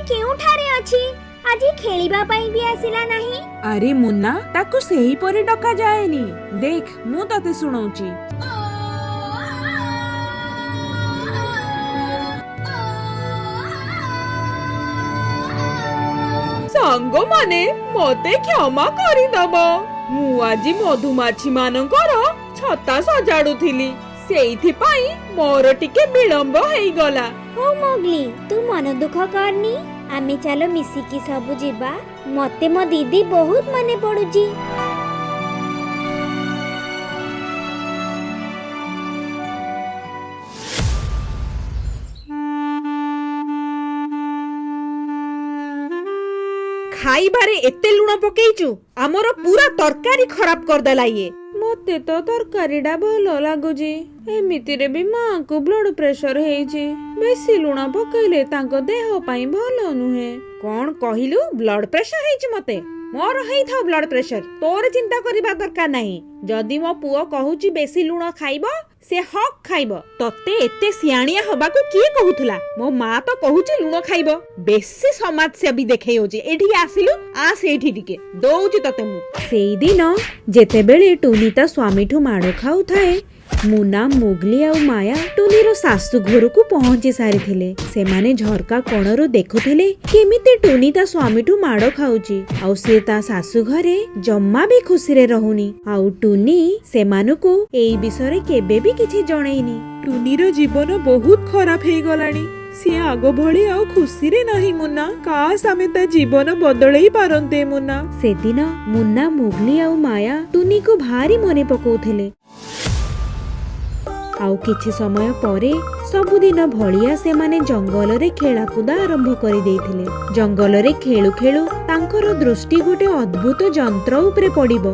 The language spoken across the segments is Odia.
କେଉଁଠାରେ ଅଛି? ଆଜି ଖେଳିବା ପାଇଁ ବି ଆସିଲା ନାହିଁ। ଆରେ ମୁନ୍ନା, ତାକୁ ସେହିପରି ଡକାଯାଏନି। ଦେଖ, ମୁଁ ତତେ ଶୁଣଉଛି। ସାଙ୍ଗମାନେ, ମତେ କ୍ଷମା କରିଦବ। ମୁଁ ଆଜି ମଧୁମାଛି ମାନଙ୍କର ଛତା ସଜାଡୁଥିଲି, ସେଇଥିପାଇଁ ମୋର ଟିକେ ବିଳମ୍ବ ହେଇଗଲା। ହଉ ମୋଗଲି, ତୁ ମନ ଦୁଃଖ କରନି। ଆମେ ଚାଲ ମିଶିକି ସବୁ ଯିବା। ମତେ ମୋ ଦିଦି ବହୁତ ମନେ ପଡୁଛି। ଖାଇବାରେ ଏତେ ଲୁଣ ପକେଇଛୁ, ଆମର ପୁରା ତରକାରୀ ଖରାପ କରିଦେଲା ଇଏ। ମତେ ତ ତରକାରୀଟା ଭଲ ଲାଗୁଛି। ଏମିତିରେ ବି ମାଙ୍କୁ ବ୍ଲଡ ପ୍ରେସର ହେଇଛି, ବେଶୀ ଲୁଣ ପକେଇଲେ ତାଙ୍କ ଦେହ ପାଇଁ ଭଲ ନୁହେଁ। କଣ କହିଲୁ, ବ୍ଲଡ ପ୍ରେସର ହେଇଛି? ମତେ ମୋର ହେଇଥାଉ ବ୍ଲଡ ପ୍ରେସର, ତୋର ଚିନ୍ତା କରିବା ଦରକାର ନାହିଁ। ଯଦି ମୋ ପୁଅ କହୁଛି ବେଶୀ ଲୁଣ ଖାଇବ, ସେ ହକ୍ ଖାଇବ। ତତେ ଏତେ ସିଆଣିଆ ହବାକୁ କିଏ କହୁଥିଲା? ମୋ ମା ତ କହୁଛି ଲୁଣ ଖାଇବ, ବେଶୀ ସମାଜସେବୀ ଦେଖେଇ ହଉଛି। ଏଠିକି ଆସିଲୁ, ଆସ ଏଇଠି ଟିକେ ଦଉଛି ତତେ ମୁଁ। ସେଇଦିନ ଯେତେବେଳେ ଟୁନି ତା ସ୍ୱାମୀଠୁ ମାଡ଼ ଖାଉଥାଏ, ମୁନା, ମୁଗଲି ଆଉ ମାୟା ଟୁନିର ଶାଶୁ ଘରକୁ ପହଞ୍ଚି ସାରିଥିଲେ। ସେମାନେ ଝରକା କୋଣରୁ ଦେଖୁଥିଲେ କେମିତି ଟୁନି ତା ସ୍ୱାମୀଠୁ ମାଡ଼ ଖାଉଛି ଆଉ ସେ ତା ଶାଶୁ ଘରେ ଜମା ବି ଖୁସିରେ ରହୁନି। ଆଉ ଟୁନି ସେମାନଙ୍କୁ ଏଇ ବିଷୟରେ କେବେ ବି କିଛି ଜଣେଇନି। ଟୁନିର ଜୀବନ ବହୁତ ଖରାପ ହେଇଗଲାଣି। ସିଏ ଆଗ ଭଳି ଆଉ ଖୁସିରେ ନାହିଁ ମୁନା। କାଶ ଆମେ ତା ଜୀବନ ବଦଳେଇ ପାରନ୍ତେ ମୁନା। ସେଦିନ ମୁନା, ମୁଗଲି ଆଉ ମାୟା ଟୁନିକୁ ଭାରି ମନେ ପକଉଥିଲେ। ଆଉ କିଛି ସମୟ ପରେ ସବୁଦିନ ଭଳିଆ ସେମାନେ ଜଙ୍ଗଲରେ ଖେଳାକୁଦା ଆରମ୍ଭ କରିଦେଇଥିଲେ। ଜଙ୍ଗଲରେ ଖେଳୁ ଖେଳୁ ତାଙ୍କର ଦୃଷ୍ଟି ଗୋଟେ ଅଦ୍ଭୁତ ଯନ୍ତ୍ର ଉପରେ ପଡ଼ିବ।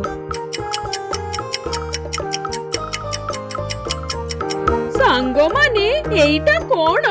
ସାଙ୍ଗମାନେ, ଏଇଟା କଣ?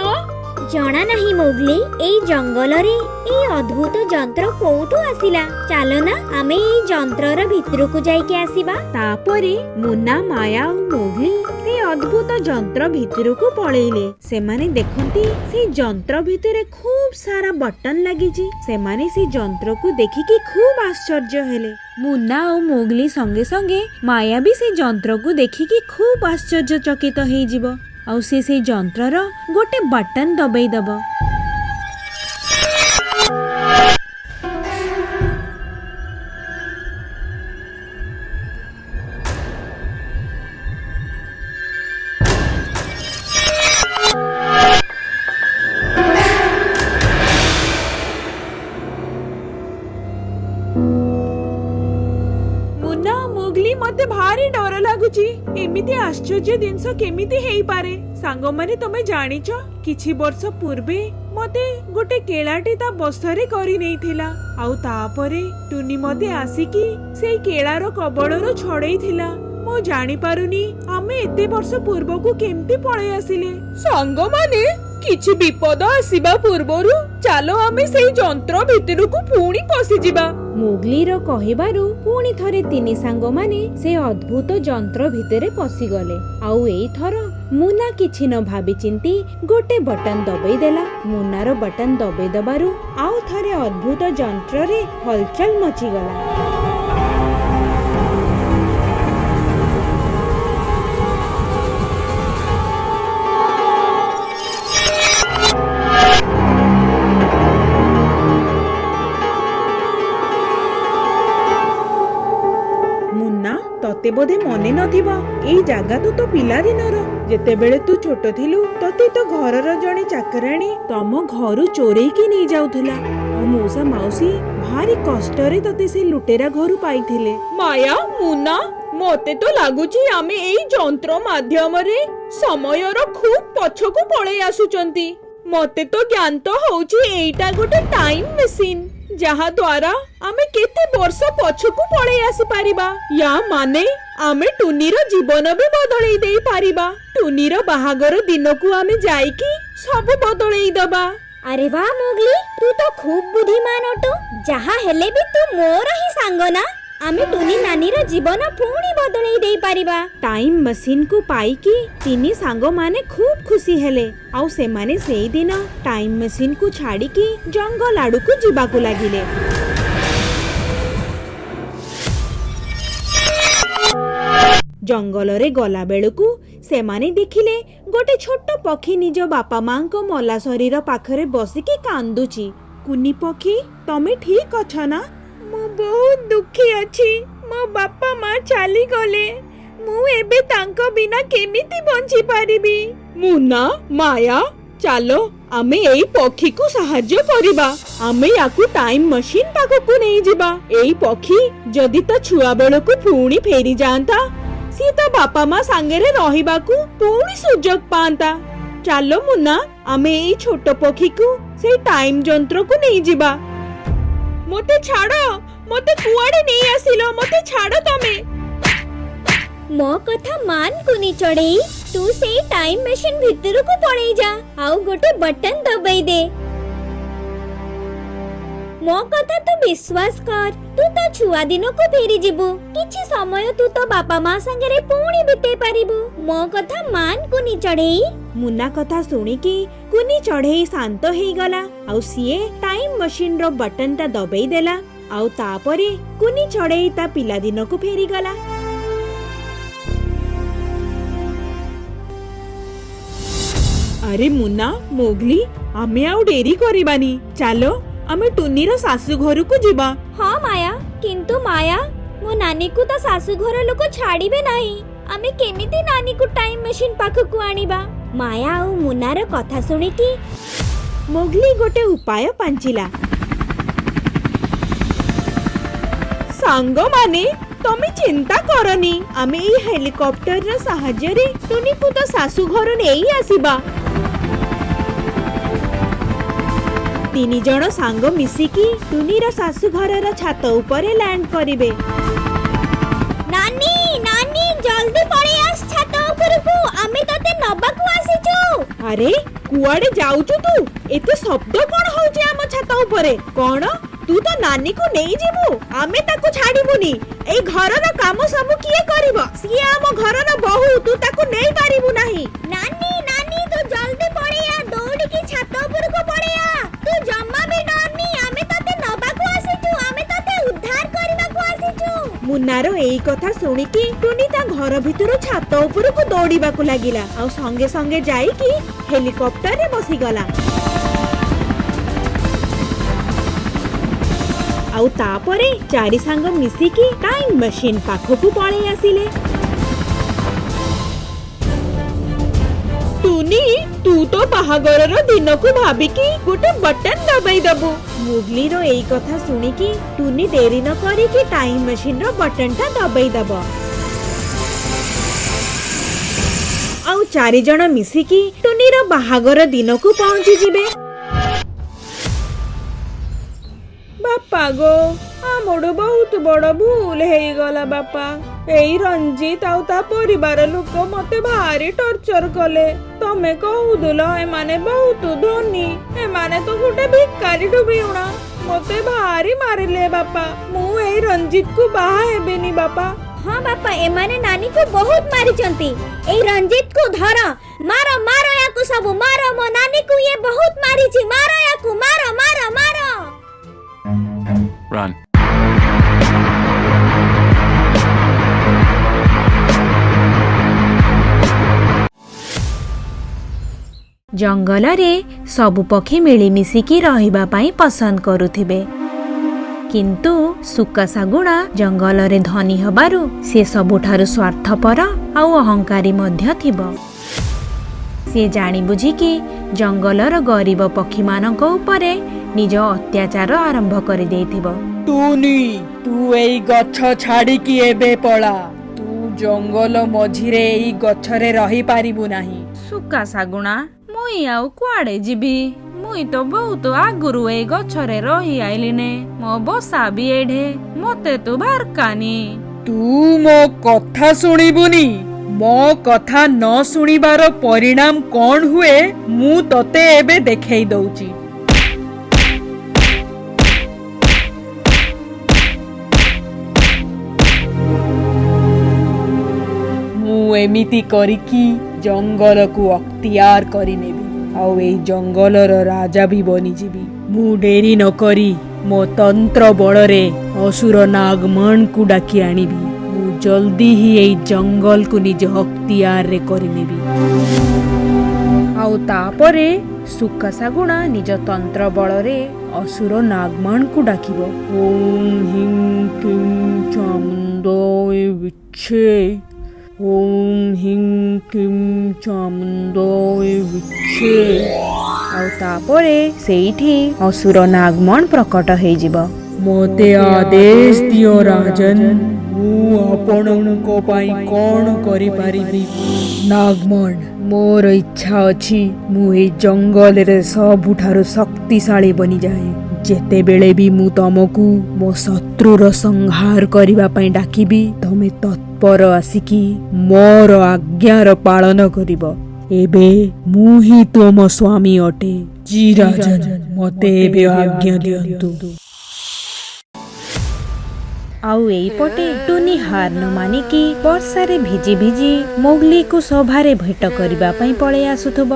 ଜଣା ନାହିଁ ମୋଗଲି, ଏଇ ଜଙ୍ଗଲରେ ଏଇ ଅଦ୍ଭୁତ ଯନ୍ତ୍ର କୋଉଠୁ ଆସିଲା? ଚାଲ ନା, ଆମେ ଏଇ ଯନ୍ତ୍ରର ଭିତରକୁ ଯାଇକି ଆସିବା। ତାପରେ ମୁନା, ମାୟା ଆଉ ମୋଗଲି ସେ ଅଦ୍ଭୁତ ଯନ୍ତ୍ର ଭିତରକୁ ପଳେଇଲେ। ସେମାନେ ଦେଖନ୍ତି ସେ ଯନ୍ତ୍ର ଭିତରେ ଖୁବ ସାରା ବଟନ ଲାଗିଛି। ସେମାନେ ସେ ଯନ୍ତ୍ରକୁ ଦେଖିକି ଖୁବ ଆଶ୍ଚର୍ଯ୍ୟ ହେଲେ। ମୁନା ଆଉ ମୋଗଲି ସଙ୍ଗେ ସଙ୍ଗେ ମାୟା ବି ସେ ଯନ୍ତ୍ରକୁ ଦେଖିକି ଖୁବ ଆଶ୍ଚର୍ଯ୍ୟଚକିତ ହେଇଯିବ ଆଉ ସେ ସେଇ ଯନ୍ତ୍ରର ଗୋଟେ ବଟନ ଦବେଇ ଦବ। ମୁନା, ମୋଗଲି, ମତେ ଭାରି ଡର ଲାଗୁଛି। ଏମିତି ଆଶ୍ଚର୍ଯ୍ୟ ଜିନିଷ କେମିତି ହେଇପାରେ? ସାଙ୍ଗମାନେ, ତମେ ଜାଣିଛ, କିଛି ବର୍ଷ ପୂର୍ବେ ମତେ ଗୋଟେ କେଳାଟି ତା ବସରେ କରି ନେଇଥିଲା ଆଉ ତାପରେ ଟୁନି ମତେ ଆସିକି ସେଇ କେଳାର କବଳରୁ ଛଡେଇଥିଲା। ମୁଁ ଜାଣିପାରୁନି ଆମେ ଏତେ ବର୍ଷ ପୂର୍ବକୁ କେମିତି ପଳେଇ ଆସିଲେ। ସାଙ୍ଗମାନେ, କିଛି ବିପଦ ଆସିବା ପୂର୍ବରୁ ଚାଲ ଆମେ ସେଇ ଯନ୍ତ୍ର ଭିତରକୁ ପୁଣି ପଶିଯିବା। ମୋଗଲିର କହିବାରୁ ପୁଣି ଥରେ ତିନି ସାଙ୍ଗମାନେ ସେ ଅଦ୍ଭୁତ ଯନ୍ତ୍ର ଭିତରେ ପଶିଗଲେ। ଆଉ ଏଇଥର ମୁନା କିଛି ନ ଭାବି ଚିନ୍ତି ଗୋଟେ ବଟନ ଦବେଇ ଦେଲା। ମୁନାର ବଟନ ଦବେଇ ଦବାରୁ ଆଉ ଥରେ ଅଦ୍ଭୁତ ଯନ୍ତ୍ରରେ ହଲଚଲ ମଚିଗଲା। ମୁନ୍ନା, ତତେ ବୋଧେ ମନେ ନଥିବ, ଏଇ ଜାଗା ତ ତୋ ପିଲାଦିନର। ଯେତେବେଳେ ତୁ ଛୋଟ ଥିଲୁ, ତତେ ତୋ ଘରର ଜଣେ ଚାକରାଣୀ ତମ ଘରୁ ଚୋରେଇକି ନେଇଯାଉଥିଲା ଆଉ ମଉସା ମାଉସୀ ଭାରି କଷ୍ଟରେ ତତେ ସେ ଲୁଟେରା ଘରୁ ପାଇଥିଲେ। ମାୟା, ମୁନା, ମତେ ତ ଲାଗୁଛି ଆମେ ଏଇ ଯନ୍ତ୍ର ମାଧ୍ୟମରେ ସମୟର ଖୁବ ପଛକୁ ପଳେଇ ଆସୁଛନ୍ତି। ମତେ ତ ଜ୍ଞାତ ହଉଛି ଏଇଟା ଗୋଟେ ଟାଇମ ମେସିନ, ଯାହା ଦ୍ୱାରା ଆମେ କେତେ ବର୍ଷ ପଛକୁ ପଳେଇ ଆସିପାରିବା। ୟା ମାନେ ଆମେ ଟୁନିର ଜୀବନ ବି ବଦଳେଇ ଦେଇ ପାରିବା। ଟୁନିର ବାହାଘର ଦିନକୁ ଆମେ ଯାଇକି ସବୁ ବଦଳେଇ ଦବା। ଆରେ ବା ମୋଗଲି, ତୁ ତ ଖୁବ ବୁଦ୍ଧିମାନ ଅଟୁ। ଯାହା ହେଲେ ବି ତୁ ମୋର ହିଁ ସାଙ୍ଗ ନା। ଆମେ ଟୁନି ନାନୀର ଜୀବନ ପୁଣି ବଦଳେଇ ଦେଇପାରିବା। ଟାଇମ୍ ମେସିନ୍କୁ ପାଇକି ତିନି ସାଙ୍ଗମାନେ ଖୁବ୍ ଖୁସି ହେଲେ ଆଉ ସେମାନେ ସେଇଦିନ ଟାଇମ୍ ମେସିନ୍କୁ ଛାଡ଼ିକି ଜଙ୍ଗଲ ଆଡ଼କୁ ଯିବାକୁ ଲାଗିଲେ। ଜଙ୍ଗଲରେ ଗଲା ବେଳକୁ ସେମାନେ ଦେଖିଲେ ଗୋଟେ ଛୋଟ ପକ୍ଷୀ ନିଜ ବାପା ମାଙ୍କ ମଲା ଶରୀର ପାଖରେ ବସିକି କାନ୍ଦୁଛି। କୁନି ପକ୍ଷୀ, ତମେ ଠିକ୍ ଅଛ ନା? ମୁଁ ବହୁତ ଦୁଃଖୀ ଅଛି। ମୋ ବାପା ମା ଚାଲିଗଲେ। ମୁଁ ଏବେ ତାଙ୍କ ବିନା କେମିତି ବଞ୍ଚି ପାରିବି? ମୁନା, ମାୟା, ଚାଲ ଆମେ ଏଇ ପକ୍ଷୀକୁ ସାହାଯ୍ୟ କରିବା। ଆମେ ୟାକୁ ଟାଇମ୍ ମେସିନ୍ ପାଖକୁ ନେଇଯିବା। ଏଇ ପକ୍ଷୀ ଯଦି ତା ଛୁଆ ବେଳକୁ ପୁଣି ଫେରି ଯାଆନ୍ତା, ସିଏ ତା ବାପା ମା ସାଙ୍ଗରେ ରହିବାକୁ ପୁଣି ସୁଯୋଗ ପାଆନ୍ତା। ଚାଲ ମୁନା, ଆମେ ଏଇ ଛୋଟ ପକ୍ଷୀକୁ ସେଇ ଟାଇମ୍ ଯନ୍ତ୍ରକୁ ନେଇଯିବା। ମୋତେ ଛାଡ, ମୋତେ କୁଆଡେ ନେଇ ଆସିଲ? ମୋତେ ଛାଡ ତମେ। ମୋ କଥା ମାନ କୁନି ଚଢେଇ, ତୁ ସେଇ ଟାଇମ୍ ମେସିନ୍ ଭିତରକୁ ପଳେଇ ଯା ଆଉ ଗୋଟେ ବଟନ ଦବେଇ ଦେ। ମୋ କଥା ତୁ ବିଶ୍ୱାସ କର, ତୁ ତୋ ଛୁଆ ଦିନକୁ ଫେରିଯିବୁ। କିଛି ସମୟ ତୁ ତୋ ବାପା ମା ସାଙ୍ଗରେ ପୁଣି ବିତେଇ ପାରିବୁ। ମୋ କଥା ମାନ କୁନି ଚଢେଇ। ମୁନା କଥା ଶୁଣିକି କୁନି ଚଢେଇ ଶାନ୍ତ ହେଇଗଲା ଆଉ ସିଏ ଟାଇମ୍ ମେସିନ୍ର ବଟନଟା ଦବେଇ ଦେଲା ଆଉ ତାପରେ କୁନି ଚଢେଇ ତା ପିଲାଦିନକୁ ଫେରିଗଲା। ଆରେ ମୁନା, ମୋଗଲି, ଆମେ ଆଉ ଡେରି କରିବାନି। ଚାଲ ଆମେ ଟୁନିର ଶାଶୁ ଘରକୁ ଯିବା। ହଁ ମାୟା, କିନ୍ତୁ ମାୟା, ମୋ ନାନୀକୁ ତା ଶାଶୁଘର ଲୋକ ଛାଡ଼ିବେ ନାହିଁ। ଆମେ କେମିତି ନାନୀକୁ ଟାଇମ୍ ମେସିନ୍ ପାଖକୁ ଆଣିବା? ମାୟା ଆଉ ମୁନାର କଥା ଶୁଣିକି ମୋଗଲି ଗୋଟେ ଉପାୟ ପାଞ୍ଚିଲା। ସାଙ୍ଗମାନେ, ତମେ ଚିନ୍ତା କରନି। ଆମେ ଏଇ ହେଲିକପ୍ଟରର ସାହାଯ୍ୟରେ ଟୁନିକୁ ତ ଶାଶୁ ଘରୁ ନେଇ ଆସିବା। ତିନି ଜଣ ସାଙ୍ଗ ମିଶିକି ଟୁନିର ଶାଶୁ ଘରର ଛାତ ଉପରେ ଲ୍ୟାଣ୍ଡ କରିବେ। ନାନୀ, ନାନୀ, ଜଲ୍ଦି ପଳେଇ ଆସ ଛାତ ଉପରକୁ, ଆମେ ତତେ ନବାକୁ ଆସିଛୁ। ଆରେ, କୁଆଡେ ଯାଉଛୁ ତୁ? ଏତେ ଶବ୍ଦ କଣ ହଉଛି ଆମ ଛାତ ଉପରେ? କଣ ତୁ ତ ନାନୀକୁ ନେଇଯିବୁ? ଆମେ ତାକୁ ଛାଡିବୁନି। ଏଇ ଘରର କାମ ସବୁ କିଏ କରିବ? ସିଏ ଆମ ଘରର ବୋହୂ, ତୁ ତାକୁ ନେଇ ପାରିବୁ ନାହିଁ। ନାନୀ, ନାନୀ, ତୁ ଜଲ୍ଦି ପଳେଇ ଆ, ଦୌଡ଼ିକି ଛାତ ଉପରକୁ ପଳେଇ ଆ। ତୁ ଜମା ବି ଡରନି, ଆମେ ତତେ ନବାକୁ ଆସିଛୁ, ଆମେ ତତେ ଉଦ୍ଧାର କରିବାକୁ ଆସିଛୁ। ମୁନାର ଏଇ କଥା ଶୁଣିକି ଟୁନି ତା ଘର ଭିତରୁ ଛାତ ଉପରକୁ ଦୌଡ଼ିବାକୁ ଲାଗିଲା ଆଉ ସଙ୍ଗେ ସଙ୍ଗେ ଯାଇକି ହେଲିକପ୍ଟରରେ ବସିଗଲା। ଆଉ ତାପରେ ଚାରି ସାଙ୍ଗ ମିଶିକି ଟାଇମ୍ ମେସିନ୍ ପାଖକୁ ପଳେଇ ଆସିଲେ। ଟୁନି, ତୁ ତୋ ବାହାଘରର ଦିନକୁ ଭାବିକି ଗୋଟେ ବଟନ ଦବେଇ ଦବୁ। ମୁଗଲିର ଏଇ କଥା ଶୁଣିକି ଟୁନି ଡେରି ନ କରିକି ଟାଇମ୍ ମେସିନ୍ର ବଟନଟା ଦବେଇ ଦବ ଆଉ ଚାରି ଜଣ ମିଶିକି ଟୁନିର ବାହାଘର ଦିନକୁ ପହଞ୍ଚିଯିବେ। ବାପା ଗୋ, ଆମଠୁ ବହୁତ ବଡ ଭୁଲ ହେଇଗଲା ବାପା। ଏଇ ରଞ୍ଜିତ ଆଉ ତା ପରିବାର ଲୋକ ମତେ ଭାରି ଟର୍ଚର କଲେ। ତମେ କହୁଥିଲ ଏମାନେ ବହୁତ ଧନୀ, ଏମାନେ ତ ଗୋଟେ ଭିକାରୀଠୁ ବି ଉଣା। ମତେ ଭାରି ମାରିଲେ ବାପା। ମୁଁ ଏଇ ରଞ୍ଜିତକୁ ବାହା ହେବିନି ବାପା। ହଁ ବାପା, ଏମାନେ ନାନୀକୁ ବହୁତ ମାରିଛନ୍ତି। ଏଇ ରଞ୍ଜିତକୁ ଧର, ମାର, ମାର ୟାକୁ ସବୁ ମାର। ମୋ ନାନୀକୁ ଇଏ ବହୁତ ମାରିଛି। ମାର ୟାକୁ, ମାର, ମାର, ମାର। Run. ଜଙ୍ଗଲରେ ସବୁ ପକ୍ଷୀ ମିଳିମିଶିକି ରହିବା ପାଇଁ ପସନ୍ଦ କରୁଥିବେ, କିନ୍ତୁ ଶୁକା ଶାଗୁଣା ଜଙ୍ଗଲରେ ଧନୀ ହବାରୁ ସେ ସବୁଠାରୁ ସ୍ୱାର୍ଥପର ଆଉ ଅହଙ୍କାରୀ ମଧ୍ୟ ଥିବ। ସିଏ ଜାଣିବୁଝିକି ଜଙ୍ଗଲର ଗରିବ ପକ୍ଷୀମାନଙ୍କ ଉପରେ ନିଜ ଅତ୍ୟାଚାର ଆରମ୍ଭ କରିଦେଇଥିବ। ଟୁନି, ତୁ ଏଇ ଗଛ ଛାଡିକି ଏବେ ପଳା। ତୁ ଜଙ୍ଗଲ ମଝିରେ ଏଇ ଗଛରେ ରହିପାରିବୁ ନାହିଁ। ସୁକା ଶାଗୁଣା, ମୁଇଁ ଆଉ କୁଆଡେ ଯିବି? ମୁଇଁ ତ ବହୁତ ଆଗରୁ ଏଇ ଗଛରେ ରହି ଆଇଲିନେ। ମୋ ବସା ବି ଏଢେ, ମତେ ତୁ ବାରକାନି। ତୁ ମୋ କଥା ଶୁଣିବୁନି? ମୋ କଥା ନ ଶୁଣିବାର ପରିଣାମ କଣ ହୁଏ ମୁଁ ତତେ ଏବେ ଦେଖେଇ ଦଉଛି। ଏମିତି କରିକି ଜଙ୍ଗଲକୁ ଅକ୍ତିଆର କରିନେବି ଆଉ ଏଇ ଜଙ୍ଗଲର ରାଜା ବି ବନିଯିବି। ମୁଁ ଡେରି ନ କରି ମୋ ତନ୍ତ୍ର ବଳରେ ଅସୁର ନାଗମଣକୁ ଡାକି ଆଣିବି। ମୁଁ ଜଲ୍ଦି ହିଁ ଏଇ ଜଙ୍ଗଲକୁ ନିଜ ଅକ୍ତିଆରରେ କରିନେବି। ଆଉ ତାପରେ ସୁକା ଶାଗୁଣା ନିଜ ତନ୍ତ୍ର ବଳରେ ଅସୁର ନାଗମଣକୁ ଡାକିବ। ଓମ୍ ହିଂ କ୍ଲିଂ ଚାମୁଣ୍ଡାୟ ବିଚ୍ଛେ, ଓମ୍ ହିଂ କ୍ଲିଂ ଚାମୁଣ୍ଡାୟ ବିଚ୍ଛେ। ଆଉ ତାପରେ ସେଇଠି ଅସୁର ନାଗମଣ ପ୍ରକଟ ହେଇଯିବ। ମୋତେ ଆଦେଶ ଦିଅ ରାଜନ, ମୁଁ ଆପଣଙ୍କ ପାଇଁ କ'ଣ କରିପାରିବି? ନାଗମଣ, ମୋର ଇଚ୍ଛା ଅଛି ମୁଁ ଏଇ ଜଙ୍ଗଲରେ ସବୁଠାରୁ ଶକ୍ତିଶାଳୀ ବନିଯାଏ। ଯେତେବେଳେ ବି ମୁଁ ତମକୁ ମୋ ଶତ୍ରୁର ସଂହାର କରିବା ପାଇଁ ଡାକିବି, ତମେ ତତ୍ପର ଆସିକି ମୋର ଆଜ୍ଞାର ପାଳନ କରିବ। ଏବେ ମୁଁ ହିଁ ତୁମ ସ୍ୱାମୀ ଅଟେ। ଜି ରାଜନ, ମୋତେ ଏବେ ଆଜ୍ଞା ଦିଅନ୍ତୁ। ଆଉ ଏଇପଟେ ଟୁନି ହାର ନ ମାନିକି ବର୍ଷାରେ ଭିଜି ଭିଜି ମୋଗଲିକୁ ସଭାରେ ଭେଟ କରିବା ପାଇଁ ପଳେଇ ଆସୁଥିବ।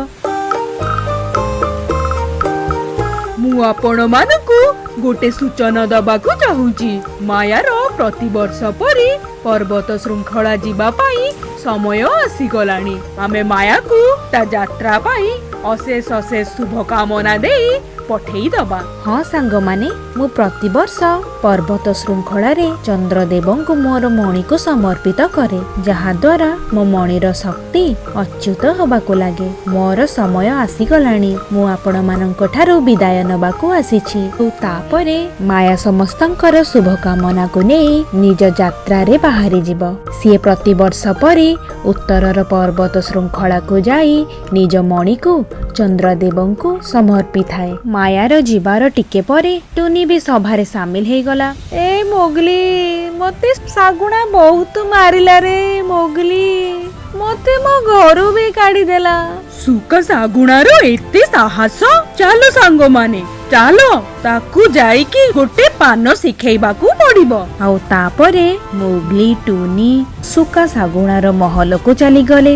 ମୁଁ ଆପଣମାନଙ୍କୁ ଗୋଟେ ସୂଚନା ଦବାକୁ ଚାହୁଁଛି। ମାୟାର ପ୍ରତିବର୍ଷ ପରି ପର୍ବତ ଶୃଙ୍ଖଳା ଯିବା ପାଇଁ ସମୟ ଆସିଗଲାଣି। ଆମେ ମାୟାକୁ ତା ଯାତ୍ରା ପାଇଁ ଅଶେଷ ଅଶେଷ ଶୁଭକାମନା ଦେଇ ପଠେଇ ଦବା। ହଁ ସାଙ୍ଗମାନେ, ମୁଁ ପ୍ରତିବର୍ଷ ପର୍ବତ ଶୃଙ୍ଖଳାରେ ଚନ୍ଦ୍ରଦେବଙ୍କୁ ମୋର ମଣିକୁ ସମର୍ପିତ କରେ, ଯାହାଦ୍ୱାରା ମୋ ମଣିର ଶକ୍ତି ଅଚ୍ୟୁତ ହେବାକୁ ଲାଗେ। ମୋର ସମୟ ଆସିଗଲାଣି, ମୁଁ ଆପଣମାନଙ୍କ ଠାରୁ ବିଦାୟ ନେବାକୁ ଆସିଛି। ଆଉ ତାପରେ ମାୟା ସମସ୍ତଙ୍କର ଶୁଭକାମନାକୁ ନେଇ ନିଜ ଯାତ୍ରାରେ ବାହାରିଯିବ। ସିଏ ପ୍ରତିବର୍ଷ ପରି ଉତ୍ତରର ପର୍ବତ ଶୃଙ୍ଖଳାକୁ ଯାଇ ନିଜ ମଣିକୁ ଚନ୍ଦ୍ରଦେବଙ୍କୁ ସମର୍ପିଥାଏ। ମାୟାର ଯିବାର ଟିକେ ପରେ ଟୁନି ବି ସଭାରେ ସାମିଲ ହେଇଗଲା। ଏ ମୋଗଲି, ମତେ ଶାଗୁଣା ବହୁତ ମାରିଲା ରେ। ମୋଗଲି ମତେ ମୋ ଘରୁ ବି କାଢିଦେଲା। ସୁକା ଶାଗୁଣାର ଏତେ ସାହସ! ଚାଲ ସାଙ୍ଗମାନେ, ଚାଲ, ତାକୁ ଯାଇକି ଗୋଟେ ପାନ ଶିଖେଇବାକୁ ପଡିବ। ଆଉ ତାପରେ ମୋଗଲି ଟୁନି ସୁକା ଶାଗୁଣାର ମହଲକୁ ଚାଲିଗଲେ।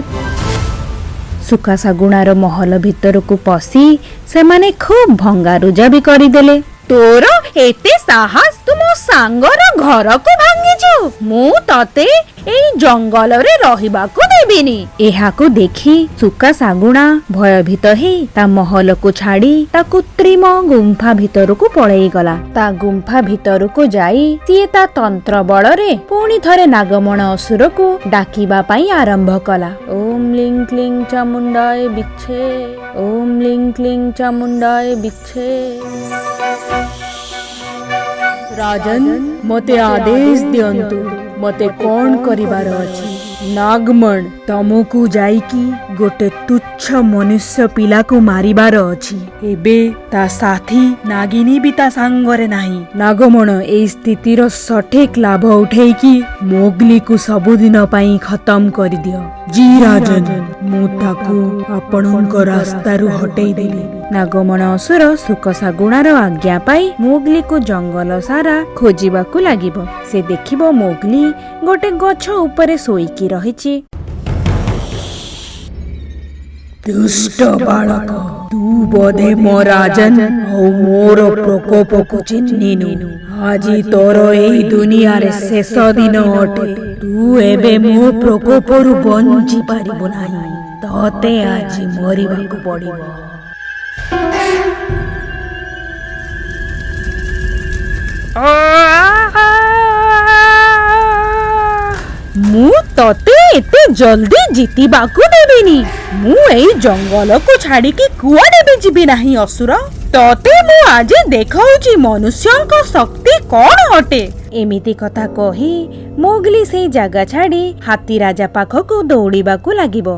ସୁକା ଶାଗୁଣାର ମହଲ ଭିତରକୁ ପଶି ସେମାନେ ଖୁବ୍ ଭଙ୍ଗାରୁଜା ବି କରିଦେଲେ। ତୋର ଏତେ ସାହସ, ତୁ ମୋ ସାଙ୍ଗର ଘରକୁ ଭାଙ୍ଗିଛୁ! ମୁଁ ତତେ ଏଇ ଜଙ୍ଗଲରେ ରହିବାକୁ ଦେବିନି। ଏହାକୁ ଦେଖି ସୁକା ଶାଗୁଣା ଭୟଭୀତ ହେଇ ତା ମହଲକୁ ଛାଡି ତା କୃତ୍ରିମ ଗୁମ୍ଫା ଭିତରକୁ ପଳେଇଗଲା। ତା ଗୁମ୍ଫା ଭିତରକୁ ଯାଇ ସିଏ ତା ତନ୍ତ୍ର ବଳରେ ପୁଣି ଥରେ ନାଗମଣ ଅସୁରକୁ ଡାକିବା ପାଇଁ ଆରମ୍ଭ କଲା। ଓମ୍ ଲିଂ କ୍ଲିଂ ଚାମୁଣ୍ଡାୟ ବିଚ୍ଛେ, ଓମ୍ ଲିଂ କ୍ଲିଂ ଚାମୁଣ୍ଡାୟ ବିଚ୍ଛେ। ରାଜନ, ମୋତେ ଆଦେଶ ଦିଅନ୍ତୁ, ମୋତେ କ'ଣ କରିବାର ଅଛି? ନାଗମଣ, ତମକୁ ଯାଇକି ଗୋଟେ ତୁଚ୍ଛ ମନୁଷ୍ୟ ପିଲାକୁ ମାରିବାର ଅଛି। ଏବେ ତା ସାଥୀ ନାଗିନୀ ବି ତା ସାଙ୍ଗରେ ନାହିଁ। ନାଗମଣ, ଏଇ ସ୍ଥିତିର ସଠିକ ଲାଭ ଉଠେଇକି ମୋଗଲିକୁ ସବୁଦିନ ପାଇଁ ଖତମ କରିଦିଅ। ଜି ରାଜନ, ମୁଁ ତାକୁ ଆପଣଙ୍କ ରାସ୍ତାରୁ ହଟେଇ ଦେବି। ନାଗମଣ ଅସୁର ସୁକ ଶାଗୁଣାର ଆଜ୍ଞା ପାଇ ମୋଗଲିକୁ ଜଙ୍ଗଲ ସାରା ଖୋଜିବାକୁ ଲାଗିବ। ସେ ଦେଖିବ ମୋଗଲି ଗୋଟେ ଗଛ ଉପରେ ଶୋଇକି ରହିଛି। ଦୁଷ୍ଟ ବାଳକ, ତୁ ବୋଧେ ମୋ ରାଜନ ଆଉ ମୋର ପ୍ରକୋପକୁ ଚିହ୍ନିନୁ। ଆଜି ତୋର ଏଇ ଦୁନିଆରେ ଶେଷ ଦିନ ଅଟେ। ତୁ ଏବେ ମୋ ପ୍ରକୋପରୁ ବଞ୍ଚି ପାରିବୁ ନାହିଁ। ତତେ ଆଜି ମରିବାକୁ ପଡ଼ିବ। ମୁଁ ତତେ ଏତେ ଜଲ୍ଦି ଜିତିବାକୁ ଦେବିନି। ମୁଁ ଏଇ ଜଙ୍ଗଲକୁ ଛାଡିକି କୁଆଡେ ବି ଯିବି ନାହିଁ। ଅସୁର, ତତେ ମୁଁ ଆଜି ଦେଖାଉଛି ମନୁଷ୍ୟଙ୍କ ଶକ୍ତି କଣ ଅଟେ। ଏମିତି କଥା କହି ମୋଗଲି ସେଇ ଜାଗା ଛାଡି ହାତୀ ରାଜା ପାଖକୁ ଦୌଡ଼ିବାକୁ ଲାଗିବ।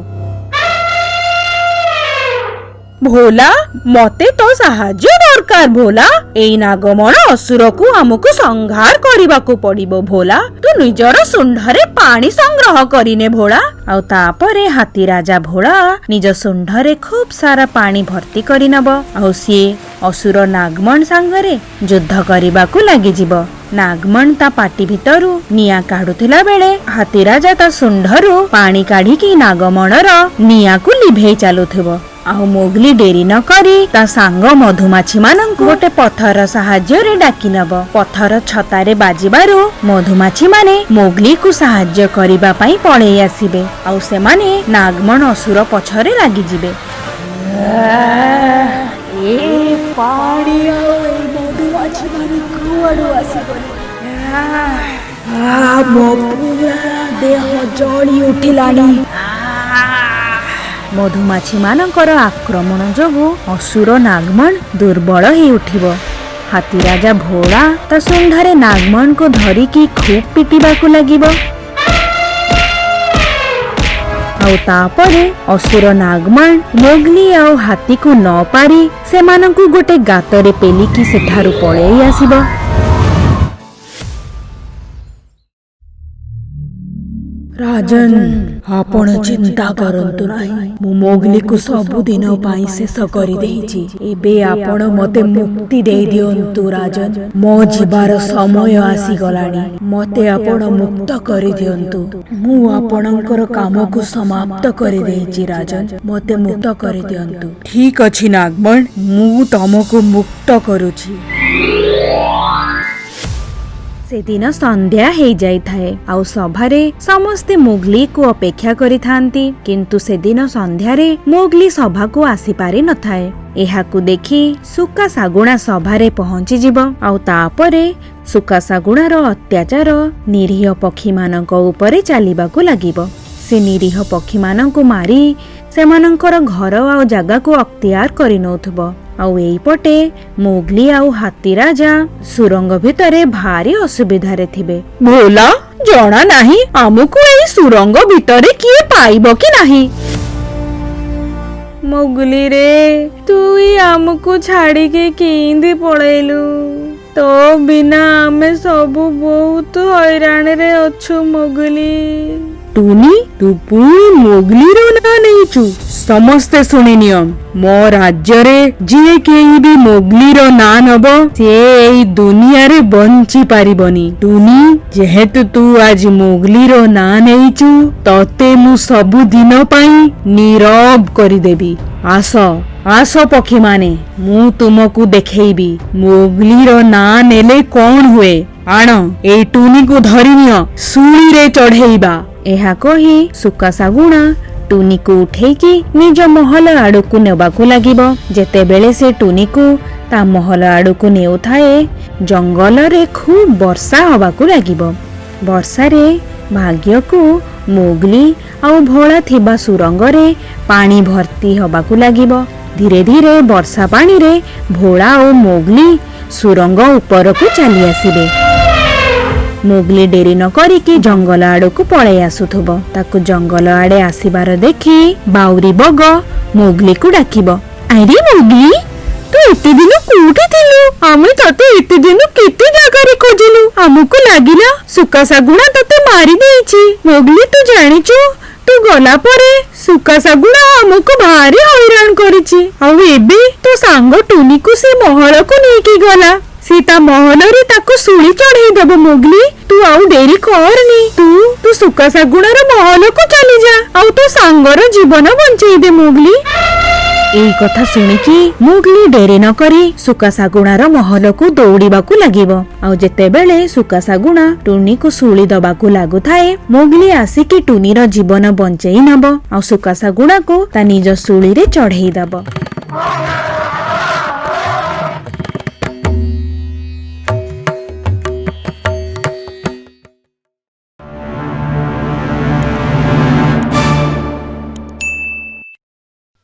ଭୋଲା, ମତେ ତୋ ସାହାଯ୍ୟ ଦରକାର। ଭୋଲା, ଏଇ ନାଗମଣ ଅସୁରକୁ ଆମକୁ ସଂହାର କରିବାକୁ ପଡିବ। ଭୋଲା, ତୁ ନିଜର ଶୁଣ୍ଢରେ ପାଣି ସଂଗ୍ରହ କରିନେ ଭୋଳା। ଆଉ ତାପରେ ହାତୀ ରାଜା ଭୋଳା ନିଜ ଶୁଣ୍ଢରେ ଖୁବ୍ ସାରା ପାଣି ଭର୍ତ୍ତି କରିନବ ଆଉ ସିଏ ଅସୁର ନାଗମଣ ସାଙ୍ଗରେ ଯୁଦ୍ଧ କରିବାକୁ ଲାଗିଯିବ। ନାଗମଣ ତା ପାଟି ଭିତରୁ ନିଆଁ କାଢୁଥିଲା ବେଳେ ହାତୀରାଜା ତା ଶୁଣ୍ଢରୁ ପାଣି କାଢିକି ନାଗମଣର ନିଆଁକୁ ଲିଭେଇ ଚାଲୁଥିବ। ଆଉ ମୋଗଲି ଡେରି ନ କରି ତା ସାଙ୍ଗ ମଧୁମାଛି ମାନଙ୍କୁ ଗୋଟେ ପଥର ସାହାଯ୍ୟରେ ଡାକି ନବ। ପଥର ଛତାରେ ବାଜିବାରୁ ମଧୁମାଛି ମାନେ ମୋଗଲିକୁ ସାହାଯ୍ୟ କରିବା ପାଇଁ ପଳେଇ ଆସିବେ ଆଉ ସେମାନେ ନାଗମଣ ଅସୁର ପଛରେ ଲାଗିଯିବେ। ଏ ପାଣି ଆଉ ଏଇ ମଧୁମାଛି ମାନେ କୁଆଡୁ ଆସିଗଲେ? ମୋ ପୁରା ଦେହ ଜଳି ଉଠିଲାଣି। ମଧୁମାଛି ମାନଙ୍କର ଆକ୍ରମଣ ଯୋଗୁଁ ଅସୁର ନାଗମଣ ଦୁର୍ବଳ ହେଇ ଉଠିବ। ହାତୀରାଜା ଭୋଳା ତା ଶୁଣ୍ଢରେ ନାଗମଣକୁ ଧରିକି ଖୁବ୍ ପିଟିବାକୁ ଲାଗିବ। ଆଉ ତାପରେ ଅସୁର ନାଗମଣ ମୋଗଲି ଆଉ ହାତୀକୁ ନ ପାରି ସେମାନଙ୍କୁ ଗୋଟେ ଗାତରେ ପେଲିକି ସେଠାରୁ ପଳେଇ ଆସିବ। ରାଜନ, ଆପଣ ଚିନ୍ତା କରନ୍ତୁ ନାହିଁ। ମୁଁ ମୋଗଲିକୁ ସବୁଦିନ ପାଇଁ ଶେଷ କରିଦେଇଛି। ଏବେ ଆପଣ ମତେ ମୁକ୍ତି ଦେଇ ଦିଅନ୍ତୁ ରାଜନ। ମୋ ଯିବାର ସମୟ ଆସିଗଲାଣି। ମତେ ଆପଣ ମୁକ୍ତ କରିଦିଅନ୍ତୁ। ମୁଁ ଆପଣଙ୍କର କାମକୁ ସମାପ୍ତ କରିଦେଇଛି ରାଜନ, ମତେ ମୁକ୍ତ କରିଦିଅନ୍ତୁ। ଠିକ ଅଛି ନାଗମଣ, ମୁଁ ତମକୁ ମୁକ୍ତ କରୁଛି। ସେଦିନ ସନ୍ଧ୍ୟା ହେଇଯାଇଥାଏ ଆଉ ସଭାରେ ସମସ୍ତେ ମୋଗଲିକୁ ଅପେକ୍ଷା କରିଥାନ୍ତି। କିନ୍ତୁ ସେଦିନ ସନ୍ଧ୍ୟାରେ ମୋଗଲି ସଭାକୁ ଆସିପାରି ନଥାଏ। ଏହାକୁ ଦେଖି ସୁକା ଶାଗୁଣା ସଭାରେ ପହଞ୍ଚିଯିବ ଆଉ ତାପରେ ସୁକା ଶାଗୁଣାର ଅତ୍ୟାଚାର ନିରୀହ ପକ୍ଷୀମାନଙ୍କ ଉପରେ ଚାଲିବାକୁ ଲାଗିବ। ସେ ନିରୀହ ପକ୍ଷୀମାନଙ୍କୁ ମାରି ସେମାନଙ୍କର ଘର ଆଉ ଜାଗାକୁ ଅକ୍ତିଆର କରିନଉଥିବ। ଆଉ ଏଇପଟେ ମୋଗଲି ଆଉ ହାତୀ ରାଜା ସୁରଙ୍ଗ ଭିତରେ ଭାରି ଅସୁବିଧାରେ ଥିବେ। ଭୋଲା, ଜଣା ନାହିଁ ଆମକୁ ଏଇ ସୁରଙ୍ଗ ଭିତରେ କିଏ ପାଇବ କି ନାହିଁ। ମୋଗଲି ରେ, ତୁଇ ଆମକୁ ଛାଡିକି କେନ୍ତି ପଳେଇଲୁ? ତୋ ବିନା ଆମେ ସବୁ ବହୁତ ହଇରାଣରେ ଅଛୁ ମୋଗଲି। ଟୁନି, ତୁ ପୁଣି ମୋଗଲିର ନାଁ ନେଇଛୁ? ସମସ୍ତେ ଶୁଣିନିଅ, ମୋ ରାଜ୍ୟରେ ଯିଏ କେହି ବି ମୋଗଲିର ନାଁ ନବ ସେ ଏଇ ଦୁନିଆରେ ବଞ୍ଚି ପାରିବନି। ଟୁନି, ଯେହେତୁ ତୁ ଆଜି ମୋଗଲିର ନାଁ ନେଇଛୁ, ତତେ ମୁଁ ସବୁଦିନ ପାଇଁ ନୀରବ କରିଦେବି। ଆସ ଆସ ପକ୍ଷୀମାନେ, ମୁଁ ତୁମକୁ ଦେଖେଇବି ମୋଗଲିର ନାଁ ନେଲେ କଣ ହୁଏ। ଆଣ ଏଇ ଟୁନିକୁ ଧରିନିଅ, ଶୁଳିରେ ଚଢେଇବା। ଏହା କହି ସୁକା ଶାଗୁଣା ଟୁନିକୁ ଉଠେଇକି ନିଜ ମହଲ ଆଡକୁ ନେବାକୁ ଲାଗିବ। ଯେତେବେଳେ ସେ ଟୁନିକୁ ତା ମହଲ ଆଡକୁ ନେଉଥାଏ, ଜଙ୍ଗଲରେ ଖୁବ୍ ବର୍ଷା ହବାକୁ ଲାଗିବ। ବର୍ଷାରେ ଭାଗ୍ୟକୁ ମୋଗଲି ଆଉ ଭୋଳା ଥିବା ସୁରଙ୍ଗରେ ପାଣି ଭର୍ତ୍ତି ହବାକୁ ଲାଗିବ। ଧୀରେ ଧୀରେ ବର୍ଷା ପାଣିରେ ଭୋଳା ଆଉ ମୋଗଲି ସୁରଙ୍ଗ ଉପରକୁ ଚାଲି ଆସିବେ। ମୋଗଲି ଡେରି ନ କରିକି ଜଙ୍ଗଲ ଆଡକୁ ପଳେଇ ଆସୁଥିବ। ତାକୁ ଜଙ୍ଗଲ ଆଡେ ଆସିବାର ଦେଖି ବାଉରୀ ବଗ ମୋଗଲିକୁ ଡାକିବ, ଆରେ ମୋଗଲି, ତୁ ଏତେ ଦିନ କୋଉଠି ଥିଲୁ? ଆମେ ତତେ ଏତେ ଦିନ କେତେ ଜାଗାରେ ଖୋଜିଲୁ। ଆମକୁ ଲାଗିଲା ସୁକା ଶାଗୁଣା ତତେ ମାରି ଦେଇଛି। ମୋଗଲି, ତୁ ଜାଣିଛୁ, ତୁ ଗଲା ପରେ ସୁକା ଶାଗୁଣା ଆମକୁ ଭାରି ହଇରାଣ କରିଛି। ଆଉ ଏବେ ତୋ ସାଙ୍ଗ ଟୁନିକୁ ସେ ମହଲକୁ ନେଇକି ଗଲା। ସେ ତା ମହଲରେ ତାକୁ ଶୁଳି ଚଢେଇ ଦବ। ମୋଗଲି, ତୁ ଆଉ ଡେରି କରନି, ତୁ ତୁ ସୁକା ଶାଗୁଣାର ମହଲକୁ ଚାଲିଯା ଆଉ ତୋ ସାଙ୍ଗର ଜୀବନ ବଞ୍ଚେଇ ଦେ ମୋଗଲି। ଏଇ କଥା ଶୁଣିକି ମୋଗଲି ଡେରି ନ କରି ସୁକା ଶାଗୁଣାର ମହଲକୁ ଦୌଡ଼ିବାକୁ ଲାଗିବ। ଆଉ ଯେତେବେଳେ ସୁକା ଶାଗୁଣା ଟୁନିକୁ ଶୁଳି ଦବାକୁ ଲାଗୁଥାଏ, ମୋଗଲି ଆସିକି ଟୁନିର ଜୀବନ ବଞ୍ଚେଇ ନବ ଆଉ ସୁକା ଶାଗୁଣାକୁ ତା ନିଜ ଶୁଳିରେ ଚଢେଇ ଦବ।